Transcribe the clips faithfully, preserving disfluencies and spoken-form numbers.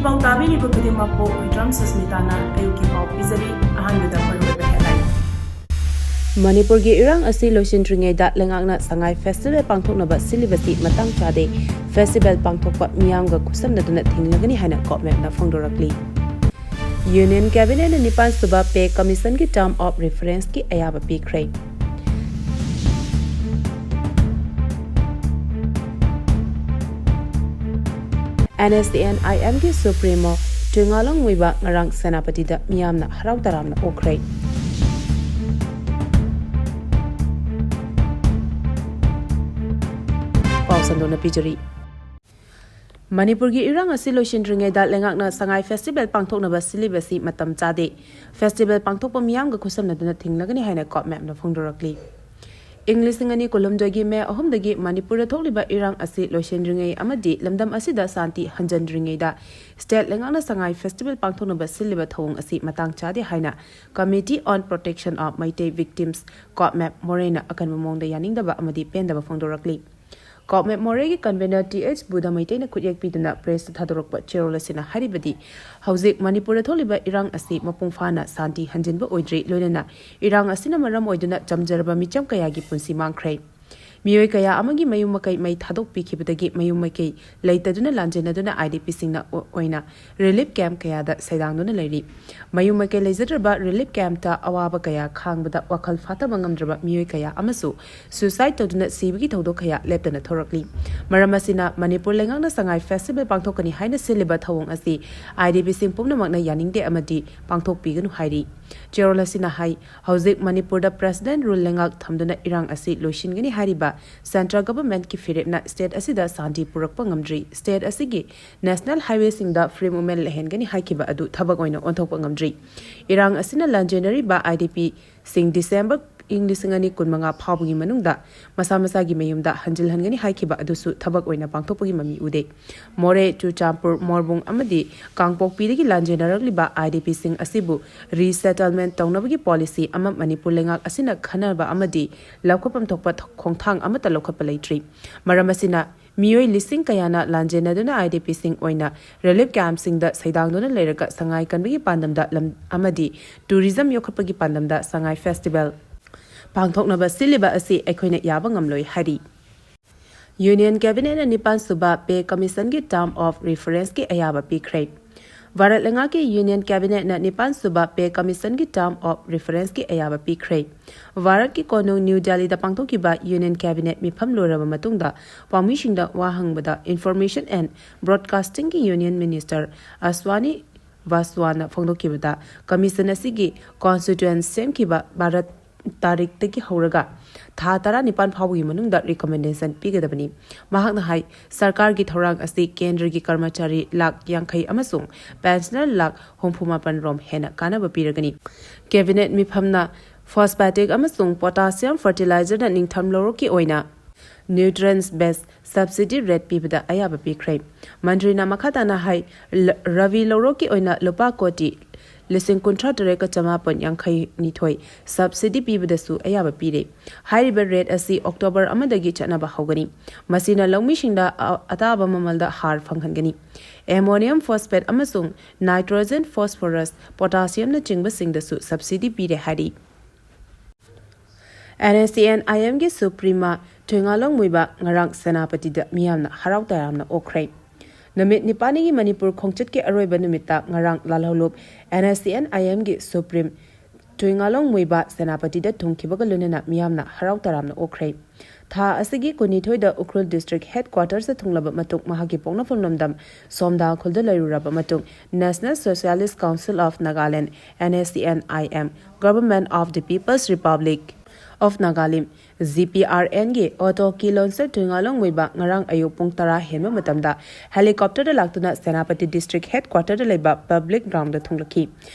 ꯄꯥꯎ ꯇꯥꯕꯤꯔꯤꯕ ꯈꯨꯗꯤꯡꯃꯛꯄꯨ ꯋꯤꯗ꯭ꯔꯝ ꯁꯁꯃꯤꯇꯥꯅ ꯑꯌꯨꯛꯀꯤ ꯄꯥꯎ ꯄꯤꯖꯔꯤ꯫ ꯑꯍꯥꯟꯕꯗ ꯃꯔꯨꯑꯣꯏꯕ headline꯫ ꯃꯅꯤꯄꯨꯔꯒꯤ ꯏꯔꯥꯡ ꯑꯁꯤ ꯂꯣꯏꯁꯤꯟꯗ꯭ꯔꯤꯉꯩꯗ ꯂꯩꯉꯥꯛꯅ ꯁꯉꯥꯏ festival ꯄꯥꯡꯊꯣꯛꯅꯕ ꯁꯤꯜꯂꯤꯕꯁꯤ ꯃꯇꯥꯡ ꯆꯥꯗꯦ꯫ Festival ꯄꯥꯡꯊꯣꯛꯄ ꯃꯤꯌꯥꯝꯒ ꯈꯨꯠꯁꯝꯅꯗꯨꯅ ꯊꯤꯡꯂꯒꯅꯤ ꯍꯥꯏꯅ ꯀꯣꯞꯃꯦꯞꯅ ꯐꯣꯡꯗꯣꯔꯛꯂꯤ꯫ Union Cabinetꯅ ꯅꯤꯄꯥꯟ ꯁꯨꯕ Pay Commissionꯒꯤ term of referenceꯀꯤ ꯑꯌꯥꯕ ꯄꯤꯈ꯭ꯔꯦ꯫ NSCN-IMꯒꯤ Supremo ꯇꯨꯏꯉꯥꯂꯣꯡ ꯃꯨꯏꯕ ꯉꯔꯥꯡ ꯁꯦꯅꯥꯄꯇꯤꯗ ꯃꯤꯌꯥꯝꯅ ꯍꯔꯥꯎ ꯇꯔꯥꯝꯅ ꯑꯣꯛꯈ꯭ꯔꯦ꯫ ꯄꯥꯎ ꯁꯟꯗꯣꯛꯅ ꯄꯤꯖꯔꯤ꯫ ꯃꯅꯤꯄꯨꯔꯒꯤ ꯏꯔꯥꯡ ꯑꯁꯤ ꯂꯣꯏꯁꯤꯟꯗ꯭ꯔꯤꯉꯩꯗ ꯂꯩꯉꯥꯛꯅ ꯁꯉꯥꯏ festival ꯄꯥꯡꯊꯣꯛꯅꯕ ꯁꯤꯜꯂꯤꯕꯁꯤ ꯃꯇꯝ ꯆꯥꯗꯦ꯫ Festival ꯄꯥꯡꯊꯣꯛꯄ ꯃꯤꯌꯥꯝꯒ ꯈꯨꯠꯁꯝꯅꯗꯨꯅ ꯊꯤꯡꯂꯒꯅꯤ ꯍꯥꯏꯅ ꯀꯣꯞꯃꯦꯞꯅ ꯐꯣꯡꯗꯣꯔꯛꯂꯤ꯫ ꯏꯪ ꯂꯤꯁꯤꯡ ꯑꯅꯤ ꯀꯨꯟꯍꯨꯝꯗꯣꯏꯒꯤ ꯃꯦ ꯑꯍꯨꯝꯗꯒꯤ ꯃꯅꯤꯄꯨꯔꯗ ꯊꯣꯛꯂꯤꯕ ꯏꯔꯥꯡ ꯑꯁꯤ ꯂꯣꯏꯁꯤꯟꯗ꯭ꯔꯤꯉꯩ ꯑꯃꯗꯤ ꯂꯝꯗꯝ ꯑꯁꯤꯗ ꯁꯥꯟꯇꯤ ꯍꯟꯖꯤꯟꯗ꯭ꯔꯤꯉꯩꯗ state ꯂꯩꯉꯥꯛꯅ ꯁꯉꯥꯏ festival ꯄꯥꯡꯊꯣꯛꯅꯕ ꯁꯤꯜꯂꯤꯕ ꯊꯧꯑꯣꯡ ꯑꯁꯤ ꯃꯇꯥꯡ ꯆꯥꯗꯦ ꯍꯥꯏꯅ Committee on Protection of Meitei Victims, ꯀꯣꯞꯃꯦꯞ, ꯃꯣꯔꯦꯅ ꯑꯀꯟꯕ ꯃꯑꯣꯡꯗ ꯌꯥꯅꯤꯡꯗꯕ ꯑꯃꯗꯤ ꯄꯦꯟꯗꯕ ꯐꯣꯡꯗꯣꯔꯛꯂꯤ꯫ ꯀꯣꯞꯃꯦꯞ ꯃꯣꯔꯦꯒꯤ convener ꯇꯤ ꯑꯩꯆ ꯕꯨꯙ ꯃꯩꯇꯩꯅ ꯈꯨꯠꯌꯦꯛ ꯄꯤꯗꯨꯅ pressꯇ ꯊꯥꯗꯣꯔꯛꯄ ꯆꯦꯔꯣꯜ ꯑꯁꯤꯅ ꯍꯥꯏꯔꯤꯕꯗꯤ, ꯍꯧꯖꯤꯛ ꯃꯅꯤꯄꯨꯔꯗ ꯊꯣꯛꯂꯤꯕ ꯏꯔꯥꯡ ꯑꯁꯤ ꯃꯄꯨꯡ ꯐꯥꯅ ꯁꯥꯟꯇꯤ ꯍꯟꯖꯤꯟꯕ ꯑꯣꯏꯗ꯭ꯔꯤ, ꯂꯣꯏꯅꯅ ꯏꯔꯥꯡ ꯑꯁꯤꯅ ꯃꯔꯝ ꯑꯣꯏꯗꯨꯅ ꯆꯝꯖꯔꯕ ꯃꯤꯆꯝ ꯀꯌꯥꯒꯤ ꯄꯨꯟꯁꯤ ꯃꯥꯡꯈ꯭ꯔꯦ꯫ ꯃꯤꯑꯣꯏ ꯀꯌꯥ ꯑꯃꯒꯤ ꯃꯌꯨꯝ ꯃꯀꯩ ꯃꯩ ꯊꯥꯗꯣꯛꯄꯤꯈꯤꯕꯗꯒꯤ ꯃꯌꯨꯝ ꯃꯀꯩ ꯂꯩꯇꯗꯨꯅ ꯂꯥꯟꯖꯦꯟꯅꯗꯨꯅ IDPꯁꯤꯡꯅ ꯑꯣ-, ꯑꯣꯏꯅ relief camp ꯀꯌꯥꯗ ꯁꯩꯗꯥꯡꯗꯨꯅ ꯂꯩꯔꯤ꯫ ꯃꯌꯨꯝ ꯃꯀꯩ ꯂꯩꯖꯗ꯭ꯔꯕ relief campꯇ ꯑꯋꯥꯕ ꯀꯌꯥ ꯈꯥꯡꯕꯗ ꯋꯥꯈꯜ ꯐꯥꯊꯕ ꯉꯝꯗ꯭ꯔꯕ ꯃꯤꯑꯣꯏ ꯀꯌꯥ ꯑꯃꯁꯨ suicide ꯇꯧꯗꯨꯅ ꯁꯤꯕꯒꯤ ꯊꯧꯗꯣꯛ ꯀꯌꯥ ꯂꯦꯞꯇꯅ ꯊꯣꯔꯛꯂꯤ꯫ ꯃꯔꯝ ꯑꯁꯤꯅ ꯃꯅꯤꯄꯨꯔ ꯂꯩꯉꯥꯛꯅ ꯁꯉꯥꯏ festival ꯄꯥꯡꯊꯣꯛꯀꯅꯤ ꯍꯥꯏꯅ ꯁꯤꯜꯂꯤꯕ ꯊꯧꯑꯣꯡ ꯑꯁꯤ IDPꯁꯤꯡ ꯄꯨꯝꯅꯃꯛꯅ ꯌꯥꯅꯤꯡꯗꯦ ꯑꯃꯗꯤ ꯄꯥꯡꯊꯣꯛꯄꯤꯒꯅꯨ ꯍꯥꯏꯔꯤ꯫ ꯆꯦꯔꯣꯜ ꯑꯁꯤꯅ ꯍꯥꯏ, ꯍꯧꯖꯤꯛ ꯃꯅꯤꯄꯨꯔꯗ president rule ꯂꯩꯉꯥꯛ ꯊꯝꯗꯨꯅ ꯏꯔꯥꯡ ꯑꯁꯤ ꯂꯣꯏꯁꯤꯟꯒꯅꯤ ꯍꯥꯏꯔꯤꯕ central governmentꯀꯤ ꯐꯤꯔꯦꯞꯅ state ꯑꯁꯤꯗ ꯁꯥꯟꯇꯤ ꯄꯨꯔꯛꯄ ꯉꯝꯗ꯭ꯔꯤ꯫ State ꯑꯁꯤꯒꯤ national highwayꯁꯤꯡꯗ free movement ꯂꯩꯍꯟꯒꯅꯤ ꯍꯥꯏꯈꯤꯕ ꯑꯗꯨ ꯊꯕꯛ ꯑꯣꯏꯅ ꯑꯣꯟꯊꯣꯛꯄ ꯉꯝꯗ꯭ꯔꯤ꯫ ꯏꯔꯥꯡ ꯑꯁꯤꯅ ꯂꯥꯟꯖꯦꯟꯅꯔꯤꯕ IDPꯁꯤꯡ December ꯏꯪ ꯂꯤꯁꯤꯡ ꯑꯅꯤ ꯀꯨꯟꯃꯉꯥ ꯐꯥꯎꯕꯒꯤ ꯃꯅꯨꯡꯗ ꯃꯁꯥ ꯃꯁꯥꯒꯤ ꯃꯌꯨꯝꯗ ꯍꯟꯖꯤꯜꯍꯟꯒꯅꯤ ꯍꯥꯏꯈꯤꯕ ꯑꯗꯨꯁꯨ ꯊꯕꯛ ꯑꯣꯏꯅ ꯄꯥꯡꯊꯣꯛꯄꯒꯤ ꯃꯃꯤ ꯎꯗꯦ꯫ ꯃꯣꯔꯦ, ꯆꯨꯔꯆꯥꯟꯄꯨꯔ, ꯃꯣꯔꯕꯨꯡ ꯑꯃꯗꯤ ꯀꯥꯡꯄꯣꯛꯄꯤꯗꯒꯤ ꯂꯥꯟꯖꯦꯟꯅꯔꯛꯂꯤꯕ IDPꯁꯤꯡ ꯑꯁꯤꯕꯨ resettlement ꯇꯧꯅꯕꯒꯤ policy ꯑꯃ ꯃꯅꯤꯄꯨꯔ ꯂꯩꯉꯥꯛ ꯑꯁꯤꯅ ꯈꯟꯅꯕ ꯑꯃꯗꯤ ꯂꯧꯈꯠꯐꯝ ꯊꯣꯛꯄ ꯈꯣꯡꯊꯥꯡ ꯑꯃꯠꯇ ꯂꯧꯈꯠꯄ ꯂꯩꯇ꯭ꯔꯤ꯫ ꯃꯔꯝ ꯑꯁꯤꯅ ꯃꯤꯑꯣꯏ ꯂꯤꯁꯤꯡ ꯀꯌꯥꯅ ꯂꯥꯟꯖꯦꯟꯅꯗꯨꯅ IDPꯁꯤꯡ ꯑꯣꯏꯅ relief campꯁꯤꯡꯗ ꯁꯩꯗꯥꯡꯗꯨꯅ ꯂꯩꯔꯒ ꯁꯉꯥꯏ ꯀꯟꯕꯒꯤ ꯄꯥꯟꯗꯝꯗ ꯂꯝ ꯑꯃꯗꯤ tourism ꯌꯣꯛꯈꯠꯄꯒꯤ ꯄꯥꯟꯗꯝꯗ ꯁꯉꯥꯏ festival ꯄꯥꯡꯊꯣꯛꯅꯕ ꯁꯤꯜꯂꯤꯕ ꯑꯁꯤ ꯑꯩꯈꯣꯏꯅ ꯌꯥꯕ ꯉꯝꯂꯣꯏ ꯍꯥꯏꯔꯤ꯫ Union Cabinetꯅ ꯅꯤꯄꯥꯟ ꯁꯨꯕ Pay Commissionꯒꯤ term of referenceꯀꯤ ꯑꯌꯥꯕ ꯄꯤꯈ꯭ꯔꯦ꯫ ꯚꯥꯔꯠ ꯂꯩꯉꯥꯛꯀꯤ Union Cabinetꯅ ꯅꯤꯄꯥꯟ ꯁꯨꯕ Pay Commissionꯒꯤ term of referenceꯀꯤ ꯑꯌꯥꯕ ꯄꯤꯈ꯭ꯔꯦ꯫ ꯚꯥꯔꯠꯀꯤ ꯀꯣꯅꯨꯡ ꯅ꯭ꯌꯨ ꯗꯦꯜꯂꯤꯗ ꯄꯥꯡꯊꯣꯛꯈꯤꯕ Union Cabinet ꯃꯤꯐꯝ ꯂꯣꯏꯔꯕ ꯃꯇꯨꯡꯗ ꯄꯥꯎꯃꯤꯁꯤꯡꯗ ꯋꯥ ꯍꯪꯕꯗ Information and Broadcastingꯒꯤ Union Minister ꯑꯁ꯭ꯋꯥꯅꯤ ꯚꯥꯁ꯭ꯋꯥꯅ ꯐꯣꯡꯗꯣꯛꯈꯤꯕꯗ, commission ꯑꯁꯤꯒꯤ constituent ꯁꯦꯝꯈꯤꯕ ꯚꯥꯔꯠ ꯇꯥꯔꯤꯛꯇꯒꯤ ꯍꯧꯔꯒ ꯊꯥ ꯇꯔꯥꯅꯤꯄꯥꯟ ꯐꯥꯎꯕꯒꯤ ꯃꯅꯨꯡꯗ recommendation ꯄꯤꯒꯗꯕꯅꯤ꯫ ꯃꯍꯥꯛꯅ ꯍꯥꯏ, ꯁꯔꯀꯥꯔꯒꯤ ꯊꯧꯔꯥꯡ ꯑꯁꯤ ꯀꯦꯟꯗ꯭ꯔꯒꯤ ꯀꯔꯃꯆꯥꯔꯤ ꯂꯥꯈ ꯌꯥꯡꯈꯩ ꯑꯃꯁꯨꯡ pensioner ꯂꯥꯈ ꯍꯨꯝꯐꯨ ꯃꯥꯄꯟ ꯔꯣꯝ ꯍꯦꯟꯅ ꯀꯥꯟꯅꯕ ꯄꯤꯔꯒꯅꯤ꯫ Cabinet ꯃꯤꯐꯝꯅ phosphatic ꯑꯃꯁꯨꯡ potassium fertilizerꯗ ꯅꯤꯡꯊꯝ ꯂꯧꯔꯣꯛꯀꯤ ꯑꯣꯏꯅ nutrients based subsidy rate ꯄꯤꯕꯗ ꯑꯌꯥꯕ ꯄꯤꯈ꯭ꯔꯦ꯫ ꯃꯟꯇ꯭ꯔꯤꯅ ꯃꯈꯥ ꯇꯥꯅ ꯍꯥꯏ, ꯔꯕꯤ ꯂꯧꯔꯣꯛꯀꯤ ꯑꯣꯏꯅ ꯂꯨꯄꯥ ꯀꯣꯇꯤ ꯂꯤꯁꯤꯡ ꯀꯨꯟꯊ꯭ꯔꯥ ꯇꯔꯦꯠꯀ ꯆꯃꯥꯄꯟ ꯌꯥꯡꯈꯩ ꯅꯤꯊꯣꯏ subsidy ꯄꯤꯕꯗꯁꯨ ꯑꯌꯥꯕ ꯄꯤꯔꯦ꯫ ꯍꯥꯏꯔꯤꯕ rate ꯑꯁꯤ October ꯑꯃꯗꯒꯤ ꯆꯠꯅꯕ ꯍꯧꯒꯅꯤ꯫ ꯃꯁꯤꯅ ꯂꯧꯃꯤꯁꯤꯡꯗ ꯑ-, ꯑꯇꯥꯕ ꯃꯃꯜꯗ ꯍꯥꯔ ꯐꯪꯍꯟꯒꯅꯤ꯫ Ammonium phosphate ꯑꯃꯁꯨꯡ nitrogen, phosphorus, potassiumꯅꯆꯤꯡꯕꯁꯤꯡꯗꯁꯨ subsidy ꯄꯤꯔꯦ ꯍꯥꯏꯔꯤ꯫ NSCN-IMꯒꯤ Suprema ꯊꯣꯏꯉꯥꯂꯣꯡ ꯃꯨꯏꯕ ꯉꯔꯥꯡ ꯁꯦꯅꯥꯄꯇꯤꯗ ꯃꯤꯌꯥꯝꯅ ꯍꯔꯥꯎ ꯇꯌꯥꯝꯅ ꯑꯣꯛꯈ꯭ꯔꯦ꯫ ꯅꯨꯃꯤꯠ ꯅꯤꯄꯥꯜꯅꯤꯒꯤ ꯃꯅꯤꯄꯨꯔ ꯈꯣꯡꯆꯠꯀꯤ ꯑꯔꯣꯏꯕ ꯅꯨꯃꯤꯠꯇ ꯉꯔꯥꯡ ꯂꯥꯜꯍꯧꯂꯨꯞ NSCN-IMꯒꯤ Supreme ꯊꯣꯏꯉꯥꯂꯣꯡ ꯃꯨꯏꯕ ꯁꯦꯅꯥꯄꯇꯤꯗ ꯊꯨꯡꯈꯤꯕꯒ ꯂꯣꯏꯅꯅ ꯃꯤꯌꯥꯝꯅ ꯍꯔꯥꯎ ꯇꯌꯥꯝꯅ ꯑꯣꯛꯈ꯭ꯔꯦ꯫ ꯊꯥ ꯑꯁꯤꯒꯤ ꯀꯨꯟꯅꯤꯊꯣꯏꯗ ꯎꯈ꯭ꯔꯨꯜ district headquartersꯇ ꯊꯨꯡꯂꯕ ꯃꯇꯨꯡ ꯃꯍꯥꯛꯀꯤ ꯄꯣꯛꯅꯐꯝ ꯂꯝꯗꯝ ꯁꯣꯝꯗꯥꯈꯨꯜꯗ ꯂꯩꯔꯨꯔꯕ ꯃꯇꯨꯡ National Socialist Council of Nagaland, NSCN-IM, Government of the People's Republic of Nagalim, GPRNꯒꯤ Auto Kilonser ꯊꯣꯏꯉꯥꯂꯣꯡ ꯃꯨꯏꯕ ꯉꯔꯥꯡ ꯑꯌꯨꯛ ꯄꯨꯡ ꯇꯔꯥ ꯍꯦꯟꯕ ꯃꯇꯝꯗ helicopterꯗ ꯂꯥꯛꯇꯨꯅ ꯁꯦꯅꯥꯄꯇꯤ district headquarterꯗ ꯂꯩꯕ public groundꯗ ꯊꯨꯡꯂꯛꯈꯤ꯫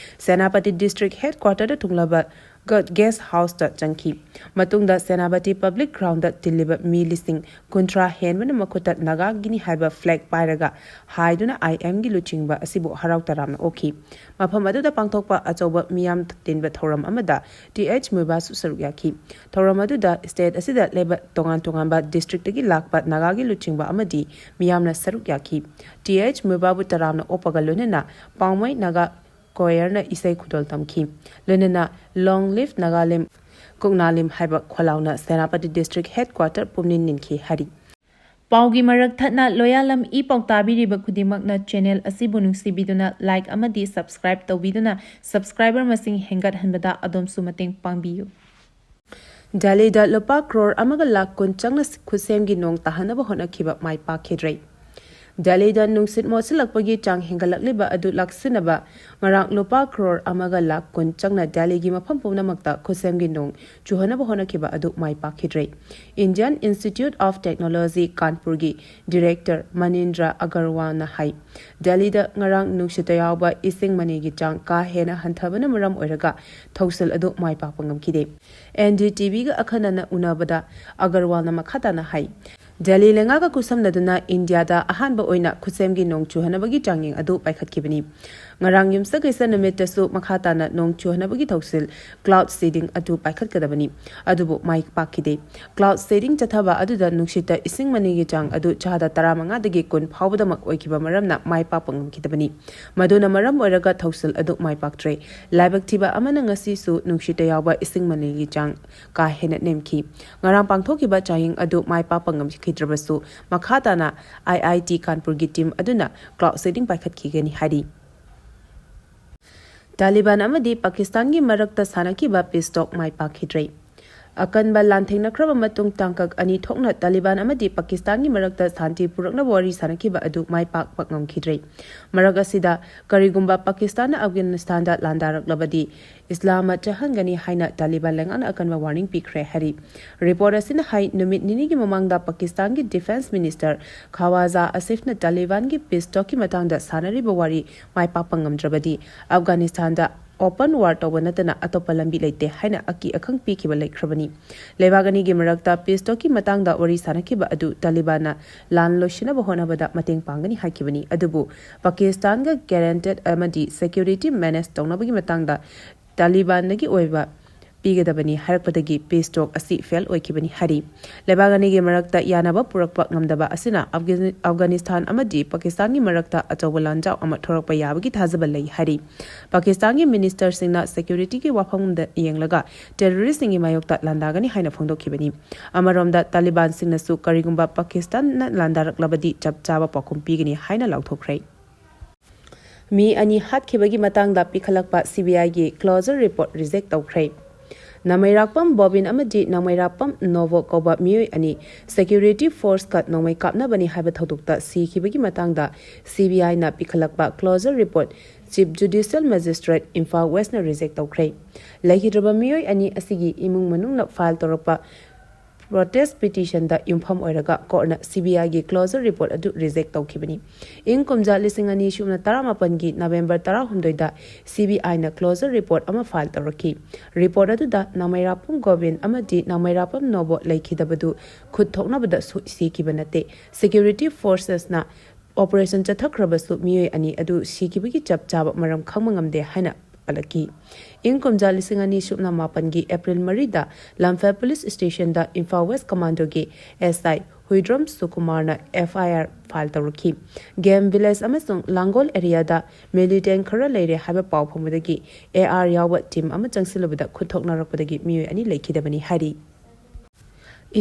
ꯁꯦꯅꯥꯄꯇꯤ district headquarterꯗ ꯊꯨꯡꯂꯕ ꯒ ꯒꯦꯁ ꯍꯥꯎꯁꯇ ꯆꯪꯈꯤ꯫ ꯃꯇꯨꯡꯗ ꯁꯦꯅꯥꯄꯇꯤ ꯄꯕ꯭ꯂꯤꯛ ꯒ꯭ꯔꯥꯎꯟꯗ ꯇꯤꯜꯂꯤꯕ ꯃꯤ ꯂꯤꯁꯤꯡ ꯀꯨꯟꯊ꯭ꯔꯥ ꯍꯦꯟꯕꯅ ꯃꯈꯨꯠꯇ ꯅꯥꯒꯥꯒꯤꯅꯤ ꯍꯥꯏꯕ ꯐ꯭ꯂꯦꯒ ꯄꯥꯏꯔꯒ ꯍꯥꯏꯗꯨꯅ ꯑꯥꯏ ꯑꯦꯝꯒꯤ ꯂꯨꯆꯤꯡꯕ ꯑꯁꯤꯕꯨ ꯍꯔꯥꯎ ꯇꯔꯥꯝꯅ ꯑꯣꯛꯈꯤ꯫ ꯃꯐꯝ ꯑꯗꯨꯗ ꯄꯥꯡꯊꯣꯛꯄ ꯑꯆꯧꯕ ꯃꯤꯌꯥꯝ ꯇꯤꯟꯕ ꯊꯧꯔꯝ ꯑꯃꯗ ꯇꯤ ꯑꯩꯆ ꯃꯨꯏꯕꯥꯁꯨ ꯁꯔꯨꯛ ꯌꯥꯈꯤ꯫ ꯊꯧꯔꯝ ꯑꯗꯨꯗ ꯁ꯭ꯇꯦꯠ ꯑꯁꯤꯗ ꯂꯩꯕ ꯇꯣꯉꯥꯟ ꯇꯣꯉꯥꯟꯕ ꯗꯤꯁꯇ꯭ꯔꯤꯛꯇꯒꯤ ꯂꯥꯛꯄ ꯅꯥꯒꯥꯒꯤ ꯂꯨꯆꯤꯡꯕ ꯑꯃꯗꯤ ꯃꯤꯌꯥꯝꯅ ꯁꯔꯨꯛ ꯌꯥꯈꯤ꯫ ꯇꯤ ꯑꯩꯆ ꯃꯨꯏꯕꯥꯕꯨ ꯇꯔꯥꯝꯅ ꯑꯣꯛꯄꯒ ꯂꯣꯏꯅꯅ ꯄꯥꯎꯃꯩ ꯅꯥꯒꯥ ꯀꯣꯌꯔꯅ ꯏꯁꯩ ꯈꯨꯗꯣꯜ ꯇꯝꯈꯤ꯫ ꯂꯣꯏꯅꯅ "Long live Nagalim, ꯀꯨꯛꯅꯥꯂꯤꯝ" ꯍꯥꯏꯕ ꯈꯣꯜꯂꯥꯎꯅ ꯁꯦꯅꯥꯄꯇꯤ ꯗꯤꯁꯇ꯭ꯔꯤꯛ ꯍꯦꯗꯀ꯭ꯋꯥꯇꯔ ꯄꯨꯝꯅꯤꯟ ꯅꯤꯟꯈꯤ ꯍꯥꯏꯔꯤ꯫ ꯄꯥꯎꯒꯤ ꯃꯔꯛ ꯊꯠꯅ ꯂꯣꯌꯥꯂꯝ ꯏ ꯄꯥꯎ ꯇꯥꯕꯤꯔꯤꯕ ꯈꯨꯗꯤꯡꯃꯛꯅ ꯆꯦꯅꯦꯜ ꯑꯁꯤꯕꯨ ꯅꯨꯡꯁꯤꯕꯤꯗꯨꯅ ꯂꯥꯏꯛ ꯑꯃꯗꯤ ꯁꯕꯁꯀ꯭ꯔꯥꯏꯕ ꯇꯧꯕꯤꯗꯨꯅ ꯁꯕꯁꯀ꯭ꯔꯥꯏꯕꯔ ꯃꯁꯤꯡ ꯍꯦꯟꯒꯠꯍꯟꯕꯗ ꯑꯗꯣꯝꯁꯨ ꯃꯇꯦꯡ ꯄꯥꯡꯕꯤꯌꯨ꯫ ꯗꯦꯜꯂꯤꯗ ꯂꯨꯄꯥ ꯀ꯭ꯔꯣꯔ ꯑꯃꯒ ꯂꯥꯈ ꯀꯨꯟ ꯆꯪꯅ ꯈꯨꯠꯁꯦꯝꯒꯤ ꯅꯣꯡ ꯇꯥꯍꯟꯅꯕ ꯍꯣꯠꯅꯈꯤꯕ ꯃꯥꯏ ꯄꯥꯛꯈꯤꯗ꯭ꯔꯦ꯫ ꯗꯦꯜꯂꯤꯗ ꯅꯨꯡꯁꯤꯠ ꯃꯣꯠꯁꯤꯜꯂꯛꯄꯒꯤ ꯆꯥꯡ ꯍꯦꯟꯒꯠꯂꯛꯂꯤꯕ ꯑꯗꯨ ꯂꯥꯛꯁꯤꯟꯅꯕ ꯉꯔꯥꯡ ꯂꯨꯄꯥ ꯀ꯭ꯔꯣꯔ ꯑꯃꯒ ꯂꯥꯈ ꯀꯨꯟ ꯆꯪꯅ ꯗꯦꯜꯂꯤꯒꯤ ꯃꯐꯝ ꯄꯨꯝꯅꯃꯛꯇ ꯈꯨꯠꯁꯦꯝꯒꯤ ꯅꯣꯡ ꯆꯨꯍꯟꯅꯕ ꯍꯣꯠꯅꯈꯤꯕ ꯑꯗꯨ ꯃꯥꯏ ꯄꯥꯛꯈꯤꯗ꯭ꯔꯦ꯫ Indian Institute of Technology ꯀꯥꯟꯄꯨꯔꯒꯤ ꯗꯤꯔꯦꯛꯇꯔ ꯃꯅꯤꯟꯗ꯭ꯔ ꯑꯒꯔꯋꯥꯜꯅ ꯍꯥꯏ, ꯗꯦꯜꯂꯤꯗ ꯉꯔꯥꯡ ꯅꯨꯡꯁꯤꯠꯇ ꯌꯥꯎꯕ ꯏꯁꯤꯡ ꯃꯅꯤꯒꯤ ꯆꯥꯡ ꯀꯥ ꯍꯦꯟꯅ ꯍꯟꯊꯕꯅ ꯃꯔꯝ ꯑꯣꯏꯔꯒ ꯊꯧꯁꯤꯜ ꯑꯗꯨ ꯃꯥꯏ ꯄꯥꯛꯄ ꯉꯝꯈꯤꯗꯦ꯫ ꯑꯦꯟ ꯗꯤ ꯇꯤ ꯚꯤꯒ ꯑꯈꯟꯅꯅ ꯎꯅꯕꯗ ꯑꯒꯔꯋꯥꯜꯅ ꯃꯈꯥ ꯇꯥꯅ ꯍꯥꯏ, ꯗꯦꯜꯂꯤ ꯂꯩꯉꯥꯛꯀ ꯈꯨꯠꯁꯝꯅꯗꯨꯅ ꯏꯟꯗꯤꯌꯥꯗ ꯑꯍꯥꯟꯕ ꯑꯣꯏꯅ ꯈꯨꯠꯁꯦꯝꯒꯤ ꯅꯣꯡ ꯆꯨꯍꯟꯅꯕꯒꯤ ꯆꯥꯡꯌꯦꯡ ꯑꯗꯨ ꯄꯥꯏꯈꯠꯈꯤꯕꯅꯤ꯫ ꯉꯔꯥꯡ ꯌꯨꯝꯁꯀꯩꯁ ꯅꯨꯃꯤꯠꯇꯁꯨ ꯃꯈꯥ ꯇꯥꯅ ꯅꯣꯡ ꯆꯨꯍꯟꯅꯕꯒꯤ ꯊꯧꯁꯤꯜ, ꯀ꯭ꯂꯥꯎꯗ ꯁꯤꯗꯤꯡ ꯑꯗꯨ ꯄꯥꯏꯈꯠꯀꯗꯕꯅꯤ꯫ ꯑꯗꯨꯕꯨ ꯃꯥꯏ ꯄꯥꯛꯈꯤꯗꯦ꯫ ꯀ꯭ꯂꯥꯎꯗ ꯁꯤꯗꯤꯡ ꯆꯠꯊꯕ ꯑꯗꯨꯗ ꯅꯨꯡꯁꯤꯠꯇ ꯏꯁꯤꯡ ꯃꯅꯤꯒꯤ ꯆꯥꯡ ꯑꯗꯨ ꯆꯥꯗ ꯇꯔꯥꯃꯉꯥꯗꯒꯤ ꯀꯨꯟ ꯐꯥꯎꯕꯗꯃꯛ ꯑꯣꯏꯈꯤꯕ ꯃꯔꯝꯅ ꯃꯥꯏ ꯄꯥꯛꯄ ꯉꯝꯈꯤꯗꯕꯅꯤ꯫ ꯃꯗꯨꯅ ꯃꯔꯝ ꯑꯣꯏꯔꯒ ꯊꯧꯁꯤꯜ ꯑꯗꯨ ꯃꯥꯏ ꯄꯥꯛꯇ꯭ꯔꯦ꯫ ꯂꯥꯏꯕꯛ ꯊꯤꯕ ꯑꯃꯅ ꯉꯁꯤꯁꯨ ꯅꯨꯡꯁꯤꯠꯇ ꯌꯥꯎꯕ ꯏꯁꯤꯡ ꯃꯅꯤꯒꯤ ꯆꯥꯡ ꯀꯥ ꯍꯦꯟꯅ ꯅꯦꯝꯈꯤ꯫ ꯉꯔꯥꯡ ꯄꯥꯡꯊꯣꯛꯈꯤꯕ ꯆꯥꯡꯌꯦꯡ ꯑꯗꯨ ꯃꯥꯏ ꯄꯥꯛꯄ ꯉꯝꯈꯤꯗ꯭ꯔꯕꯁꯨ, ꯃꯈꯥ ꯇꯥꯅ ꯑꯥꯏ ꯑꯥꯏ ꯇꯤ ꯀꯥꯟꯄꯨꯔꯒꯤ ꯇꯤꯝ ꯑꯗꯨꯅ ꯀ꯭ꯂꯥꯎꯗ ꯁꯤꯗꯤꯡ ꯄꯥꯏꯈꯠꯈꯤꯒꯅꯤ ꯍꯥꯏꯔꯤ꯫ ꯇꯥꯂꯤꯕꯥꯟ ꯑꯃꯗꯤ ꯄꯥꯀꯤꯁꯇꯥꯟꯒꯤ ꯃꯔꯛꯇ ꯁꯥꯟꯅꯈꯤꯕ ꯄꯤꯁ ꯇꯣꯛ ꯃꯥꯏ ꯄꯥꯛꯈꯤꯗ꯭ꯔꯦ꯫ ꯑꯀꯟꯕ ꯂꯥꯟꯊꯦꯡꯅꯈ꯭ꯔꯕ ꯃꯇꯨꯡ ꯇꯥꯡꯀꯛ ꯑꯅꯤ ꯊꯣꯛꯅ ꯇꯥꯂꯤꯕꯥꯟ ꯑꯃꯗꯤ ꯄꯥꯀꯤꯁꯇꯥꯟꯒꯤ ꯃꯔꯛꯇ ꯁꯥꯟꯇꯤ ꯄꯨꯔꯛꯅꯕ ꯋꯥꯔꯤ ꯁꯥꯟꯅꯈꯤꯕ ꯑꯗꯨ ꯃꯥꯏ ꯄꯥꯛꯄ ꯉꯝꯈꯤꯗ꯭ꯔꯦ꯫ ꯃꯔꯛ ꯑꯁꯤꯗ, ꯀꯔꯤꯒꯨꯝꯕ ꯄꯥꯀꯤꯁꯇꯥꯟꯅ ꯑꯐꯒꯥꯅꯤꯁꯇꯥꯟꯗ ꯂꯥꯟꯗꯥꯔꯛꯂꯕꯗꯤ ꯏꯁꯂꯥꯃꯥꯕꯥꯗ ꯆꯠꯍꯟꯒꯅꯤ ꯍꯥꯏꯅ ꯇꯥꯂꯤꯕꯥꯟ ꯂꯩꯉꯥꯛꯅ ꯑꯀꯟꯕ ꯋꯥꯔꯅꯤꯡ ꯄꯤꯈ꯭ꯔꯦ ꯍꯥꯏꯔꯤ꯫ ꯔꯤꯄꯣꯔꯠ ꯑꯁꯤꯅ ꯍꯥꯏ, ꯅꯨꯃꯤꯠ ꯅꯤꯅꯤꯒꯤ ꯃꯃꯥꯡꯗ ꯄꯥꯀꯤꯁꯇꯥꯟꯒꯤ ꯗꯤꯐꯦꯟꯁ ꯃꯤꯅꯤꯁꯇꯔ ꯈꯋꯥꯖꯥ ꯑꯁꯤꯐꯅ ꯇꯥꯂꯤꯕꯥꯟꯒꯤ ꯄꯤꯁ ꯇꯣꯛꯀꯤ ꯃꯇꯥꯡꯗ ꯁꯥꯟꯅꯔꯤꯕ ꯋꯥꯔꯤ ꯃꯥꯏ ꯄꯥꯛꯄ ꯉꯝꯗ꯭ꯔꯕꯗꯤ ꯑꯐꯒꯥꯅꯤꯁꯇꯥꯟꯗ open war ꯇꯧꯕ ꯅꯠꯇꯅ ꯑꯇꯣꯞꯄ ꯂꯝꯕꯤ ꯂꯩꯇꯦ ꯍꯥꯏꯅ ꯑꯀꯤ ꯑꯈꯪ ꯄꯤꯈꯤꯕ ꯂꯩꯈ꯭ꯔꯕꯅꯤ꯫ ꯂꯩꯕꯥꯛ ꯑꯅꯤꯒꯤ ꯃꯔꯛꯇ peace talkꯀꯤ ꯃꯇꯥꯡꯗ ꯋꯥꯔꯤ ꯁꯥꯅꯈꯤꯕ ꯑꯗꯨ ꯇꯥꯂꯤꯕꯥꯟꯅ ꯂꯥꯟ ꯂꯣꯏꯁꯤꯟꯅꯕ ꯍꯣꯠꯅꯕꯗ ꯃꯇꯦꯡ ꯄꯥꯡꯒꯅꯤ ꯍꯥꯏꯈꯤꯕꯅꯤ꯫ ꯑꯗꯨꯕꯨ ꯄꯥꯀꯤꯁꯇꯥꯟꯒ guaranteed ꯑꯃꯗꯤ security manage ꯇꯧꯅꯕꯒꯤ ꯃꯇꯥꯡꯗ ꯇꯥꯂꯤꯕꯥꯟꯗꯒꯤ ꯑꯣꯏꯕ ꯄꯤꯒꯗꯕꯅꯤ ꯍꯥꯏꯔꯛꯄꯗꯒꯤ peace talk ꯑꯁꯤ fail ꯑꯣꯏꯈꯤꯕꯅꯤ ꯍꯥꯏꯔꯤ꯫ ꯂꯩꯕꯥꯛ ꯑꯅꯤꯒꯤ ꯃꯔꯛꯇ ꯌꯥꯅꯕ ꯄꯨꯔꯛꯄ ꯉꯝꯗꯕ ꯑꯁꯤꯅ ꯑꯐꯒꯥꯅꯤ-, ꯑꯐꯒꯥꯅꯤꯁꯇꯥꯟ ꯑꯃꯗꯤ ꯄꯥꯀꯤꯁꯇꯥꯟꯒꯤ ꯃꯔꯛꯇ ꯑꯆꯧꯕ ꯂꯥꯟꯖꯥꯎ ꯑꯃ ꯊꯣꯔꯛꯄ ꯌꯥꯕꯒꯤ ꯊꯥꯖꯕ ꯂꯩ ꯍꯥꯏꯔꯤ꯫ ꯄꯥꯀꯤꯁꯇꯥꯟꯒꯤ ministerꯁꯤꯡꯅ securityꯒꯤ ꯋꯥꯐꯝꯗ ꯌꯦꯡꯂꯒ terroristꯁꯤꯡꯒꯤ ꯃꯥꯌꯣꯛꯇ ꯂꯥꯟꯗꯥꯒꯅꯤ ꯍꯥꯏꯅ ꯐꯣꯡꯗꯣꯛꯈꯤꯕꯅꯤ꯫ ꯑꯃꯔꯣꯝꯗ ꯇꯥꯂꯤꯕꯥꯟꯁꯤꯡꯅꯁꯨ ꯀꯔꯤꯒꯨꯝꯕ ꯄꯥꯀꯤꯁꯇꯥꯟꯅ ꯂꯥꯟꯗꯥꯔꯛꯂꯕꯗꯤ ꯆꯞ ꯆꯥꯕ ꯄꯥꯎꯈꯨꯝ ꯄꯤꯒꯅꯤ ꯍꯥꯏꯅ ꯂꯥꯎꯊꯣꯛꯈ꯭ꯔꯦ꯫ ꯃꯤ ꯑꯅꯤ ꯍꯥꯠꯈꯤꯕꯒꯤ ꯃꯇꯥꯡꯗ ꯄꯤꯈꯠꯂꯛꯄ CBIꯒꯤ closure report reject ꯇꯧꯈ꯭ꯔꯦ꯫ ꯅꯃꯩꯔꯥꯛꯄꯝ ꯕꯣꯕꯤꯟ ꯑꯃꯗꯤ ꯅꯃꯩꯔꯥꯛꯄꯝ ꯅꯣꯕꯣ ꯀꯧꯕ ꯃꯤꯑꯣꯏ ꯑꯅꯤ security forceꯀ ꯅꯣꯡꯃꯩ ꯀꯥꯞꯅꯕꯅꯤ ꯍꯥꯏꯕ ꯊꯧꯗꯣꯛꯇ ꯁꯤꯈꯤꯕꯒꯤ ꯃꯇꯥꯡꯗ CBIꯅ ꯄꯤꯈꯠꯂꯛꯄ closure report Chief Judicial Magistrate Imphal Westꯅ reject ꯇꯧꯈ꯭ꯔꯦ꯫ ꯂꯩꯈꯤꯗ꯭ꯔꯕ ꯃꯤꯑꯣꯏ ꯑꯅꯤ ꯑꯁꯤꯒꯤ ꯏꯃꯨꯡ ꯃꯅꯨꯡꯅ file ꯇꯧꯔꯛꯄ protest petitionꯗ ꯌꯨꯝꯐꯝ ꯑꯣꯏꯔꯒ courtꯅ CBIꯒꯤ closure report ꯑꯗꯨ reject ꯇꯧꯈꯤꯕꯅꯤ꯫ ꯏꯪ ꯀꯨꯝꯖꯥ ꯂꯤꯁꯤꯡ ꯑꯅꯤ ꯁꯨꯞꯅ ꯇꯔꯥꯃꯥꯄꯟꯒꯤ November ꯇꯔꯥꯍꯨꯝꯗꯣꯏꯗ CBIꯅ closure report ꯑꯃ file ꯇꯧꯔꯛꯈꯤ꯫ Report ꯑꯗꯨꯗ ꯅꯃꯩꯔꯥꯄꯝ ꯒꯣꯕꯤꯟ ꯑꯃꯗꯤ ꯅꯃꯩꯔꯥꯄꯝ ꯅꯣꯕꯣ ꯂꯩꯈꯤꯗꯕꯗꯨ ꯈꯨꯠ ꯊꯣꯛꯅꯕꯗ ꯁꯣꯏ ꯁꯤꯈꯤꯕ ꯅꯠꯇꯦ꯫ Security forcesꯅ operation ꯆꯠꯊꯈ꯭ꯔꯕꯁꯨ ꯃꯤꯑꯣꯏ ꯑꯅꯤ ꯑꯗꯨ ꯁꯤꯈꯤꯕꯒꯤ ꯆꯞ ꯆꯥꯕ ꯃꯔꯝ ꯈꯪꯕ ꯉꯝꯗꯦ ꯍꯥꯏꯅ ꯄꯜꯂꯛꯈꯤ꯫ ꯏꯪ ꯀꯨꯝꯖꯥ ꯂꯤꯁꯤꯡ ꯑꯅꯤ ꯁꯨꯞꯅ ꯃꯥꯄꯟꯒꯤ April ꯃꯔꯤꯗ ꯂꯝꯐꯦꯜ police stationꯗ ꯏꯝꯐꯥꯜ West Commandoꯒꯤ SI ꯍꯨꯏꯗ꯭ꯔꯣꯝ ꯁꯨꯀꯨꯃꯥꯔꯅ FIR file ꯇꯧꯔꯛꯈꯤ꯫ ꯒꯦꯝ village ꯑꯃꯁꯨꯡ ꯂꯥꯡꯒꯣꯜ areaꯗ militant ꯈꯔ ꯂꯩꯔꯦ ꯍꯥꯏꯕ ꯄꯥꯎ ꯐꯪꯕꯗꯒꯤ AR ꯌꯥꯎꯕ team ꯑꯃ ꯆꯪꯁꯤꯜꯂꯨꯕꯗ ꯈꯨꯠ ꯊꯣꯛꯅꯔꯛꯄꯗꯒꯤ ꯃꯤꯑꯣꯏ ꯑꯅꯤ ꯂꯩꯈꯤꯗꯕꯅꯤ ꯍꯥꯏꯔꯤ꯫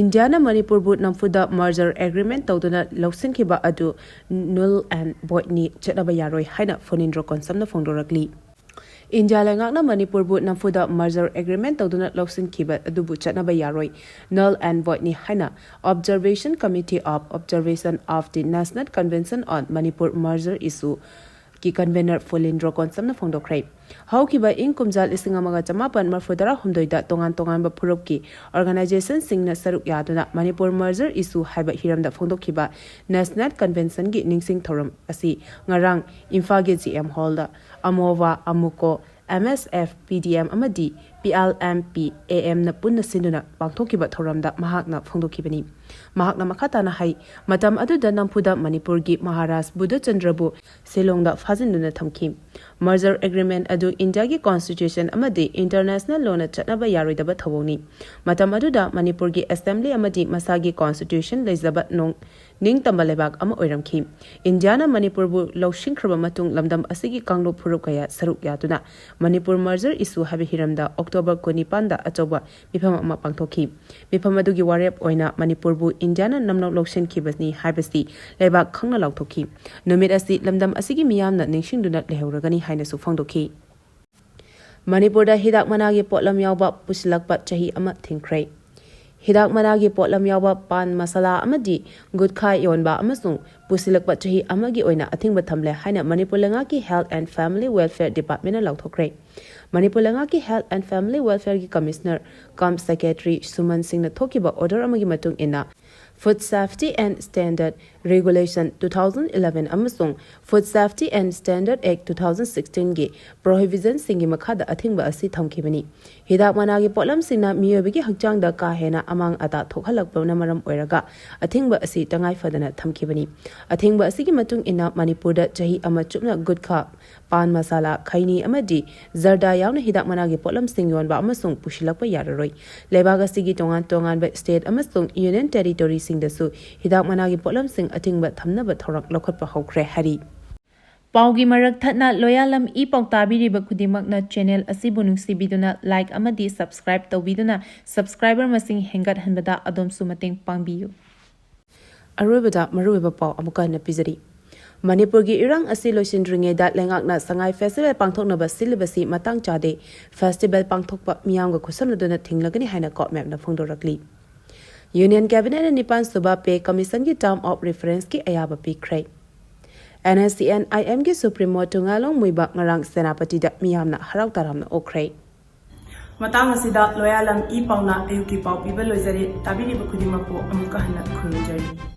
ꯏꯟꯗꯤꯌꯥꯅ ꯃꯅꯤꯄꯨꯔꯕꯨ ꯅꯝꯐꯨꯗ merger agreement ꯇꯧꯗꯨꯅ ꯂꯧꯁꯤꯟꯈꯤꯕ ꯑꯗꯨ null and voidꯅꯤ, ꯆꯠꯅꯕ ꯌꯥꯔꯣꯏ ꯍꯥꯏꯅ ꯐꯣꯅꯤꯟꯗ꯭ꯔꯣ ꯀꯣꯟꯁꯝꯅ ꯐꯣꯡꯗꯣꯔꯛꯂꯤ꯫ ꯏꯟꯗꯤꯌꯥ ꯂꯩꯉꯥꯛꯅ ꯃꯅꯤꯄꯨꯔꯕꯨ ꯅꯝꯐꯨꯗ merger agreement ꯇꯧꯗꯨꯅ ꯂꯧꯁꯤꯟꯈꯤꯕ ꯑꯗꯨꯕꯨ ꯆꯠꯅꯕ ꯌꯥꯔꯣꯏ, null and voidꯅꯤ ꯍꯥꯏꯅ Observation Committee of Observation of the National Convention on Manipur Merger Issue ꯀꯤ convener ꯐꯣꯂꯤꯟꯗ꯭ꯔꯣ ꯀꯣꯟꯁꯝꯅ ꯐꯣꯡꯗꯣꯛꯈ꯭ꯔꯦ꯫ ꯍꯧꯈꯤꯕ ꯏꯪ ꯀꯨꯝꯖꯥ ꯂꯤꯁꯤꯡ ꯑꯃꯒ ꯆꯃꯥꯄꯟ ꯃꯔꯤꯐꯨ ꯇꯔꯥꯍꯨꯝꯗꯣꯏꯗ ꯇꯣꯉꯥꯟ ꯇꯣꯉꯥꯟꯕ ꯐꯨꯔꯨꯞꯀꯤ organizationꯁꯤꯡꯅ ꯁꯔꯨꯛ ꯌꯥꯗꯨꯅ Manipur Merger Issue ꯍꯥꯏꯕ ꯍꯤꯔꯝꯗ ꯐꯣꯡꯗꯣꯛꯈꯤꯕ National Conventionꯒꯤ ꯅꯤꯡꯁꯤꯡ ꯊꯧꯔꯝ ꯑꯁꯤ ꯉꯔꯥꯡ ꯏꯝꯐꯥꯜꯒꯤ GM Hallꯗ ꯑꯃꯣꯋꯥ, ꯑꯃꯨꯀꯣ, M S F P D M ꯑꯃꯗꯤ P L M P A M ꯅ ꯄꯨꯟꯅ ꯁꯤꯟꯗꯨꯅ ꯄꯥꯡꯊꯣꯛꯈꯤꯕ ꯊꯧꯔꯝꯗ ꯃꯍꯥꯛꯅ ꯐꯣꯡꯗꯣꯛꯈꯤꯕꯅꯤ꯫ ꯃꯍꯥꯛꯅ ꯃꯈꯥ ꯇꯥꯅ ꯍꯥꯏ, ꯃꯇꯝ ꯑꯗꯨꯗ ꯅꯝꯐꯨꯗ ꯃꯅꯤꯄꯨꯔꯒꯤ ꯃꯍꯥꯔꯥꯖ ꯕꯨꯙꯆꯟꯗ꯭ꯔꯕꯨ ꯁꯤꯂꯣꯡꯗ ꯐꯥꯖꯤꯟꯗꯨꯅ ꯊꯝꯈꯤ꯫ Merger Agreement ꯑꯗꯨ ꯏꯟꯗꯤꯌꯥꯒꯤ Constitution ꯑꯃꯗꯤ International Law ꯅ ꯆꯠꯅꯕ ꯌꯥꯔꯣꯏꯗꯕ ꯊꯧꯑꯣꯡꯅꯤ꯫ ꯃꯇꯝ ꯑꯗꯨꯗ ꯃꯅꯤꯄꯨꯔꯒꯤ Assembly ꯑꯃꯗꯤ ꯃꯁꯥꯒꯤ Constitution ꯂꯩꯖꯕ ꯅꯣꯡ-, ꯅꯤꯡꯇꯝꯕ ꯂꯩꯕꯥꯛ ꯑꯃ ꯑꯣꯏꯔꯝꯈꯤ꯫ ꯏꯟꯗꯤꯌꯥꯅ ꯃꯅꯤꯄꯨꯔꯕꯨ ꯂꯧꯁꯤꯟꯈ꯭ꯔꯕ ꯃꯇꯨꯡ ꯂꯝꯗꯝ ꯑꯁꯤꯒꯤ ꯀꯥꯡꯂꯨꯞ ꯐꯨꯔꯨꯞ ꯀꯌꯥ ꯁꯔꯨꯛ ꯌꯥꯗꯨꯅ ꯃꯅꯤꯄꯨꯔ Merger Issue ꯍꯥꯏꯕ ꯍꯤꯔꯝꯗ October ꯀꯨꯟꯅꯤꯄꯥꯟꯗ ꯑꯆꯧꯕ ꯃꯤꯐꯝ ꯑꯃ ꯄꯥꯡꯊꯣꯛꯈꯤ꯫ ꯃꯤꯐꯝ ꯑꯗꯨꯒꯤ ꯋꯥꯔꯦꯞ ꯑꯣꯏꯅ ꯃꯅꯤꯄꯨꯔꯕꯨ ꯏꯟꯗꯤꯌꯥꯅ ꯅꯝꯅꯧ ꯂꯧꯁꯤꯟꯈꯤꯕꯅꯤ ꯍꯥꯏꯕꯁꯤ ꯂꯩꯕꯥꯛ ꯈꯪꯅ ꯂꯥꯎꯊꯣꯛꯈꯤ꯫ ꯅꯨꯃꯤꯠ ꯑꯁꯤ ꯂꯝꯗꯝ ꯑꯁꯤꯒꯤ ꯃꯤꯌꯥꯝꯅ ꯅꯤꯡꯁꯤꯡꯗꯨꯅ ꯂꯩꯍꯧꯔꯒꯅꯤ ꯍꯥꯏꯅꯁꯨ ꯐꯣꯡꯗꯣꯛꯈꯤ꯫ ꯃꯅꯤꯄꯨꯔꯗ ꯍꯤꯗꯥꯛ ꯃꯅꯥꯒꯤ ꯄꯣꯠꯂꯝ ꯌꯥꯎꯕ ꯄꯨꯁꯤꯜꯂꯛꯄ ꯆꯍꯤ ꯑꯃ ꯊꯤꯡꯈ꯭ꯔꯦ꯫ ꯍꯤꯗꯥꯛ ꯃꯅꯥꯒꯤ ꯄꯣꯠꯂꯝ ꯌꯥꯎꯕ ꯄꯥꯟ ꯃꯁꯥꯂꯥ ꯑꯃꯗꯤ ꯒꯨꯠꯈꯥ ꯌꯣꯟꯕ ꯑꯃꯁꯨꯡ ꯄꯨꯁꯤꯜꯂꯛꯄ ꯆꯍꯤ ꯑꯃꯒꯤ ꯑꯣꯏꯅ ꯑꯊꯤꯡꯕ ꯊꯝꯂꯦ ꯍꯥꯏꯅ ꯃꯅꯤꯄꯨꯔ ꯂꯩꯉꯥꯛꯀꯤ Health and Family Welfare Department ꯅ ꯂꯥꯎꯊꯣꯛꯈ꯭ꯔꯦ꯫ ꯃꯅꯤꯄꯨꯔ ꯂꯩꯉꯥꯛꯀꯤ Health and Family Welfare ꯒꯤ Commissioner cum Secretary ꯁꯨꯃꯟ ꯁꯤꯡꯅ ꯊꯣꯛꯈꯤꯕ order ꯑꯃꯒꯤ ꯃꯇꯨꯡ ꯏꯟꯅ, Food Safety and Standard Regulation two thousand eleven ꯑꯃꯁꯨꯡ Food Safety and Standard Act two thousand sixteen ꯒꯤ prohibition ꯁꯤꯡꯒꯤ ꯃꯈꯥꯗ ꯑꯊꯤꯡꯕ ꯑꯁꯤ ꯊꯝꯈꯤꯕꯅꯤ꯫ ꯍꯤꯗꯥꯛ ꯃꯅꯥꯒꯤ ꯄꯣꯠꯂꯝꯁꯤꯡꯅ ꯃꯤꯑꯣꯏꯕꯒꯤ ꯍꯛꯆꯥꯡꯗ ꯀꯥ ꯍꯦꯟꯅ ꯑꯃꯥꯡ ꯑꯇꯥ ꯊꯣꯛꯍꯜꯂꯛꯄꯅ ꯃꯔꯝ ꯑꯣꯏꯔꯒ ꯑꯊꯤꯡꯕ ꯑꯁꯤ ꯇꯉꯥꯏ ꯐꯗꯅ ꯊꯝꯈꯤꯕꯅꯤ꯫ ꯑꯊꯤꯡꯕ ꯑꯁꯤꯒꯤ ꯃꯇꯨꯡ ꯏꯟꯅ ꯃꯅꯤꯄꯨꯔꯗ ꯆꯍꯤ ꯑꯃ ꯆꯨꯞꯅ ꯒꯨꯠꯈꯥ, ꯄꯥꯟ ꯃꯁꯥꯂꯥ, ꯈꯩꯅꯤ ꯑꯃꯗꯤ ꯖꯔꯗꯥ ꯌꯥꯎꯅ ꯍꯤꯗꯥꯛ ꯃꯅꯥꯒꯤ ꯄꯣꯠꯂꯝꯁꯤꯡ ꯌꯣꯟꯕ ꯑꯃꯁꯨꯡ ꯄꯨꯁꯤꯜꯂꯛꯄ ꯌꯥꯔꯔꯣꯏ꯫ ꯂꯩꯕꯥꯛ ꯑꯁꯤꯒꯤ ꯇꯣꯉꯥꯟ ꯇꯣꯉꯥꯟꯕ state ꯑꯃꯁꯨꯡ union territory ꯁꯤꯡꯗꯁꯨ ꯍꯤꯗꯥꯛ ꯃꯅꯥꯒꯤ ꯄꯣꯠꯂꯝꯁꯤꯡ ꯑꯊꯤꯡꯕ ꯊꯝꯅꯕ ꯊꯧꯔꯥꯡ ꯂꯧꯈꯠꯄ ꯍꯧꯈ꯭ꯔꯦ ꯍꯥꯏꯔꯤ꯫ ꯄꯥꯎꯒꯤ ꯃꯔꯛ ꯊꯠꯅ ꯂꯣꯌꯥꯂꯝ ꯏ ꯄꯥꯎ ꯇꯥꯕꯤꯔꯤꯕ ꯈꯨꯗꯤꯡꯃꯛꯅ channel ꯑꯁꯤꯕꯨ ꯅꯨꯡꯁꯤꯕꯤꯗꯨꯅ like ꯑꯃꯗꯤ subscribe ꯇꯧꯕꯤꯗꯨꯅ subscriber ꯃꯁꯤꯡ ꯍꯦꯟꯒꯠꯍꯟꯕꯗ ꯑꯗꯣꯝꯁꯨ ꯃꯇꯦꯡ ꯄꯥꯡꯕꯤꯌꯨ꯫ ꯑꯔꯣꯏꯕꯗ ꯃꯔꯨꯑꯣꯏꯕ ꯄꯥꯎ ꯑꯃꯨꯛꯀ ꯍꯟꯅ ꯄꯤꯖꯔꯤ꯫ ꯃꯅꯤꯄꯨꯔꯒꯤ ꯏꯔꯥꯡ ꯑꯁꯤ ꯂꯣꯏꯁꯤꯟꯗ꯭ꯔꯤꯉꯩꯗ ꯂꯩꯉꯥꯛꯅ ꯁꯉꯥꯏ festival ꯄꯥꯡꯊꯣꯛꯅꯕ ꯁꯤꯜꯂꯤꯕꯁꯤ ꯃꯇꯥꯡ ꯆꯥꯗꯦ, festival ꯄꯥꯡꯊꯣꯛꯄ ꯃꯤꯌꯥꯝꯒ ꯈꯨꯠꯁꯝꯅꯗꯨꯅ ꯊꯤꯡꯂꯒꯅꯤ ꯍꯥꯏꯅ ꯀꯣꯞꯃꯦꯞꯅ ꯐꯣꯡꯗꯣꯔꯛꯂꯤ꯫ Union Cabinet ꯅ ꯅꯤꯄꯥꯟ ꯁꯨꯕ Pay Commission ꯒꯤ term of reference ꯀꯤ ꯑꯌꯥꯕ ꯄꯤꯈ꯭ꯔꯦ꯫ N S C N I M ꯒꯤ Supremo ꯇꯨꯡꯉꯥꯂꯣꯡ ꯃꯨꯏꯕ ꯉꯔꯥꯡ ꯁꯦꯅꯥꯄꯇꯤꯗ ꯃꯤꯌꯥꯝꯅ ꯍꯔꯥꯎ ꯇꯔꯥꯝꯅ ꯑꯣꯛꯈ꯭ꯔꯦ꯫ ꯃꯇꯥꯡ ꯑꯁꯤꯗ ꯂꯣꯌꯥꯂꯝ ꯏ ꯄꯥꯎꯅ ꯑꯌꯨꯛꯀꯤ ꯄꯥꯎ ꯄꯤꯕ ꯂꯣꯏꯖꯔꯦ꯫ ꯇꯥꯕꯤꯔꯤꯕ ꯈꯨꯗꯤꯡꯃꯛꯄꯨ ꯑꯃꯨꯛꯀ ꯍꯟꯅ ꯈꯨꯔꯨꯝꯖꯔꯤ꯫